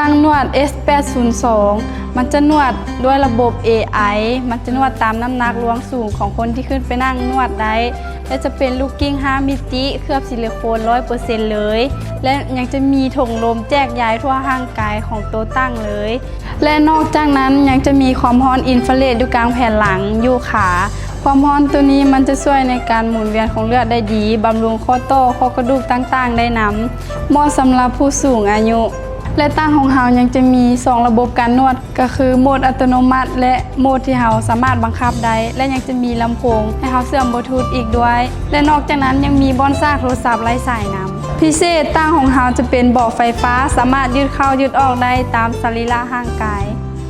ຕັ້ງນວດ ເອສແປດສູນສອງ ມັນຈະນວດດ້ວຍລະບົບ ເອໄອ ມັນຈະນວດຕາມນ້ຳໜັກລວງສູງຂອງຄົນທີ່ຂຶ້ນໄປນັ່ງນວດໄດ້ ແລະ ຈະເປັນລູກກິ້ງຫ້າມິຕິ ເຄືອບຊິລິໂຄນຮ້ອຍເປີເຊັນເລີຍ ແລະ ຍັງຈະມີຖົງລົມແຈກຢາຍທົ່ວຮ່າງກາຍຂອງໂຕຕັ້ງເລີຍ ແລະ ນອກຈາກນັ້ນຍັງຈະມີຄວາມຮ້ອນອິນຟາເຣດຢູ່ກາງແຜ່ນຫຼັງ ຢູ່ຂາ. ຄວາມຮ້ອນໂຕນີ້ມັນຈະຊ່ວຍໃນການໝູນວຽນຂອງເລືອດໄດ້ດີ, ບຳລຸງຂໍ້ຕໍ່, ຂໍ້ກະດູກຕ່າງໆໄດ້ນຳ, ເໝາະສຳລັບຜູ້ສູງອາຍຸ ແລະ ຕັ້ງຂອງເຮົາຍັງຈະມີສອງລະບົບການນວດ ກໍຄືໂໝດອັດຕະໂນມັດ ແລະ ໂໝດທີ່ເຮົາສາມາດບັງຄັບໄດ້ ແລະ ຍັງຈະມີລຳໂພງໃຫ້ເຮົາເຊື່ອມບລູທູດອີກດ້ວຍ ແລະ ນອກຈາກນັ້ນຍັງມີບ່ອນຊາກໂທລະສັບໄຮ້ສາຍນຳ. ພິເສດ, ຕັ່ງຂອງເຮົາຈະເປັນເບາະໄຟຟ້າ, ສາມາດຍືດເຂົ້າຍືດອອກໄດ້ຕາມສະລີລະຮ່າງກາຍ.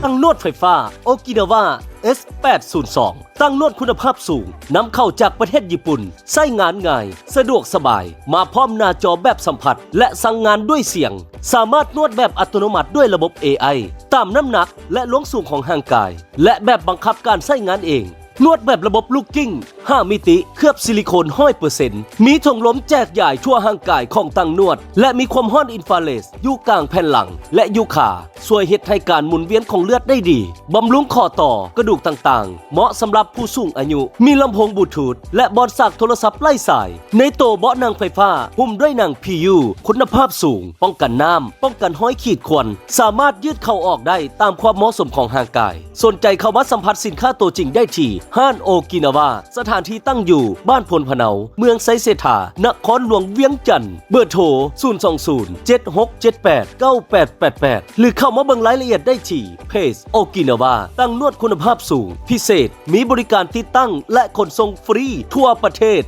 ຕັ່ງນວດໄຟຟ້າ ໂອກິນາວາ ເອສແປດສູນສອງ ຕັ່ງນວດຄຸນນະພາບສູງ ນຳເຂົ້າຈາກປະເທດຍີ່ປຸ່ນ, ໃຊ້ງານງ່າຍ, ສະດວກສະບາຍ, ມາພ້ອມໜ້າຈໍແບບສຳຜັດ ແລະ ສັ່ງງານດ້ວຍສຽງ, ສາມາດນວດແບບອັດຕະໂນມັດດ້ວຍລະບົບ ເອໄອ ຕາມນ້ຳໜັກ ແລະ ລວງສູງຂອງຮ່າງກາຍ ແລະ ແບບບັງຄັບການໃຊ້ງານເອງ, ນວດແບບລະບົບລູກກິ້ງຫ້າມິຕິ ເຄືອບຊິລິໂຄນຮ້ອຍເປີເຊັນ ມີຖົງລົມແຈກຢາຍທົ່ວຮ່າງກາຍຂອງຕັ່ງນວດ ແລະ ມີຄວາມຮ້ອນອິນຟາເຣດຢູ່ກາງແຜ່ນຫຼັງ ແລະ ຢູ່ຂາ ຊ່ວຍເຮັດໃຫ້ການໝູນວຽນຂອງເລືອດໄດ້ດີ, ບຳລຸງຂໍ້ຕໍ່, ກະດູກຕ່າງໆ, ເໝາະສຳລັບຜູ້ສູງອາຍຸ, ມີລຳໂພງບລູທູດ ແລະ ບ່ອນສາກໂທລະສັບໄຮ້ສາຍ. ໃນໂຕເບາະນັ່ງໄຟຟ້າ ຫຸ້ມດ້ວຍໜັງພີຢູ ຄຸນນະພາບສູງ, ປ້ອງກັນນ້ຳ, ປ້ອງກັນຮອຍຂີດຂ່ວນ, ສາມາດຍືດເຂົ້າອອກໄດ້ຕາມຄວາມເໝາະສົມຂອງຮ່າງກາຍ. ສົນໃຈເຂົ້າມາສຳຜັດສິນຄ້າໂຕຈິງໄດ້ທີ່ຮ້ານໂອກິນາວາ, ສະຖານທີ່ຕັ້ງຢູ່ບ້ານໂພນພະເນົາ, ເມືອງໄຊເສດຖາ, ນະຄອນຫຼວງວຽງຈັນ. ເບີໂທ ສູນສອງສູນ ເຈັດຫົກເຈັດແປດ ເກົ້າແປດແປດແປດ ຫຼື ເຂົ້າມາເບິ່ງລາຍລະອຽດໄດ້ທີ່ເພຈໂອກິນາວາ ຕັ່ງນວດຄຸນນະພາບສູງ ພິເສດ ມີບໍລິການຕິດຕັ້ງ ແລະ ຂົນສົ່ງຟຣີທົ່ວປະເທດ.